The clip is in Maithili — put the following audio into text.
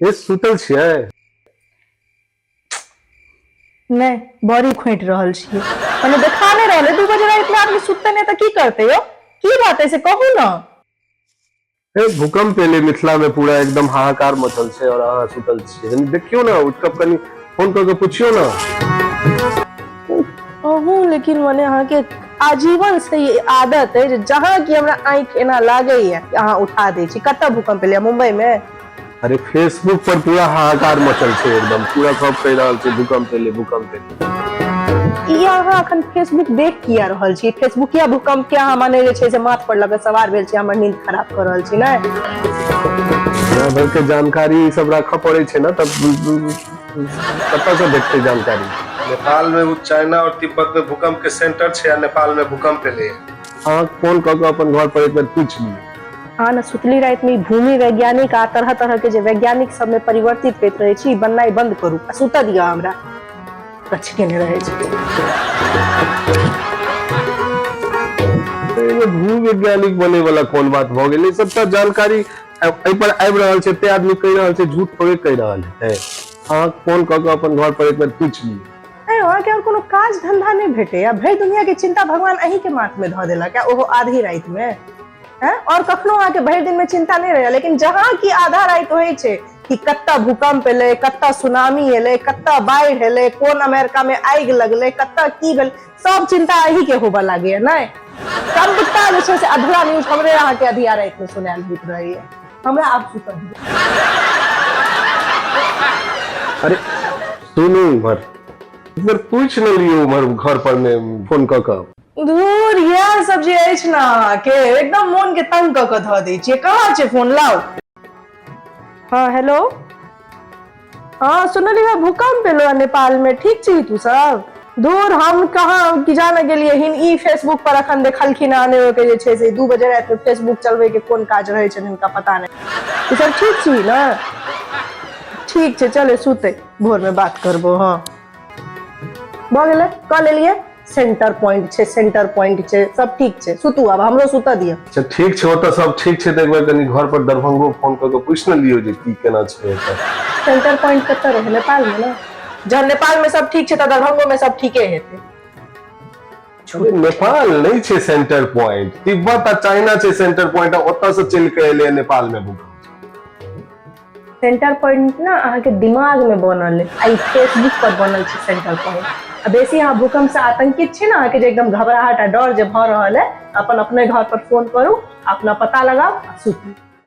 ए सुतल छियै? नहि, बड़ी खोंटि रहल छियै। मने देखा नहि रहल, 2 बजे रातिमे आदमी सुतते नहि तऽ की करतै यौ? की बात है से कहू ने। ए भूकंप एलै मिथिला में, पूरा एकदम हाहाकार मचल छै और अहाँ सुतल छियै। कनि देखियौ ने, उठि कऽ कनि फोन कऽ के पुछियौ ने। अहूँ लेकिन मने अहाँके आजीवन से ई आदत है जे जहाँ की हमरा आँखि एना लागैया कि अहाँ उठा दै छी। कतऽ भूकंप एलै? मुंबई में? अरे, फेसबुक पर पूरा हाहाकार मचल छै, एकदम पूरा सब कहि रहल छै, भूकंप एलै, भूकंप एलै। ई अहाँ अखन फेसबुक देख किया रहल छी? फेसबुक या भूकंप के अहाँ माने जे छै से माथ पर लगे सवार भेल छी, हमर नींद खराब कऽ रहल छी ने? दुनिया भर के जानकारी ई सब राखऽ पड़ै छै ने, तब कतऽ से भेटतै जानकारी? नेपाल में ओ चाइना और तिब्बत में भूकंप के सेंटर छै आ नेपाल में भूकंप एलै। अहाँ फोन कऽ के अपन घर पर एक बेर पूछि लियौ। अहाँ ने सुतली राति में ई भूमि वैज्ञानिक आ तरह तरह के जे वैज्ञानिक सब में परिवर्तित होइत रहै छी, ई बननाइ बंद करू आ सुतऽ दिअ हमरा। कच्छ केने रहै छै। एहिमे भूवैज्ञानिक बने वाला कोन बात भऽ गेलै? सबटा जानकारी एहि पर आबि रहल छै, ते आदमी कहि रहल छै, झूठ थोड़े कहि रहल है। अहाँ फोन कऽ के अपन घर पर एक बेर पूछि लियौ। ऐ अहाँके आओर कोनो काज धंधा नहि भेटैया? भरि दुनिया के चिंता भगवान अहीं के माथ में धऽ देलक, ओहो आधी राति में हैं? और कखनो अहाँके भरि दिन में चिंता नहि रहैया, लेकिन जहाँ की आधा राति होइ छै कि कतऽ भूकंप एलै, कतऽ सुनामी एलै, कतऽ बाढ़ि एलै, कोन अमेरिका में आगि लगलै, कतऽ की भेल, सब चिंता अही के होबऽ लागैया। नहि, सबटा जे छै से अधूरा न्यूज हमरे अहाँके अधिया राति में सुनायल होइत रहैया। हमरा आब सुतऽ दिअ। अरे सुनू, उम्हर एक बेर पूछि ने लियौ, उम्हर घर पर मे फोन कऽ कऽ। धूर, इएह सब जे अछि ने अहाँके, एकदम मोन के तंग कऽ कऽ धऽ दै छियै। कहाँ छै फोन? लाउ। हाँ हेलो, हाँ सुनलियै भूकंप एलो है नेपाल में, ठीक छी तू सब? दूर, हम कहाँ की जाने गेलियै हिन। ई फेसबुक पर अखन देखलखिन आने के जे छै से 2 बजे राति में फेसबुक चलबै के कोन काज रहै छनि हिनका पता नहि। तू सब ठीक छी ने? ठीक छै, चले सुते, भोर में बात करबो। हाँ, भऽ गेलै, कऽ लेलियै। सेंटर पॉइंट छै, सेंटर पॉइंट छै, सब ठीक छै। सुतू आब, हमरो सुतऽ दिअ। अच्छा ठीक छै, ओतऽ सब ठीक छै तऽ एक बेर कनि घर पर दरभंगो फोन कऽ के पूछि ने लियौ जे की केना छै ओतऽ। सेंटर पॉइंट कतऽ रहै? नेपाल मे ने? जहन नेपाल मे सब ठीक छै तऽ दरभंगो मे सब ठीके हेतै। अरे, नेपाल नहि छै सेंटर पॉइंट, तिब्बत आ चाइना छै सेंटर पॉइंट, आ ओतऽ से चलि के एलै नेपाल मे भूकंप। सेंटर पॉइंट ना अहाँके दिमाग में बनल है आ ई फेसबुक पर बनल छै सेंटर पॉइंट। आ बेसी अहाँ भूकंप से आतंकित छी ने, अहाँके जे एकदम घबराहट आ डर जे भऽ रहल है, अपन अपने घर पर फोन करू, अपना पता लगाउ आ सुतू।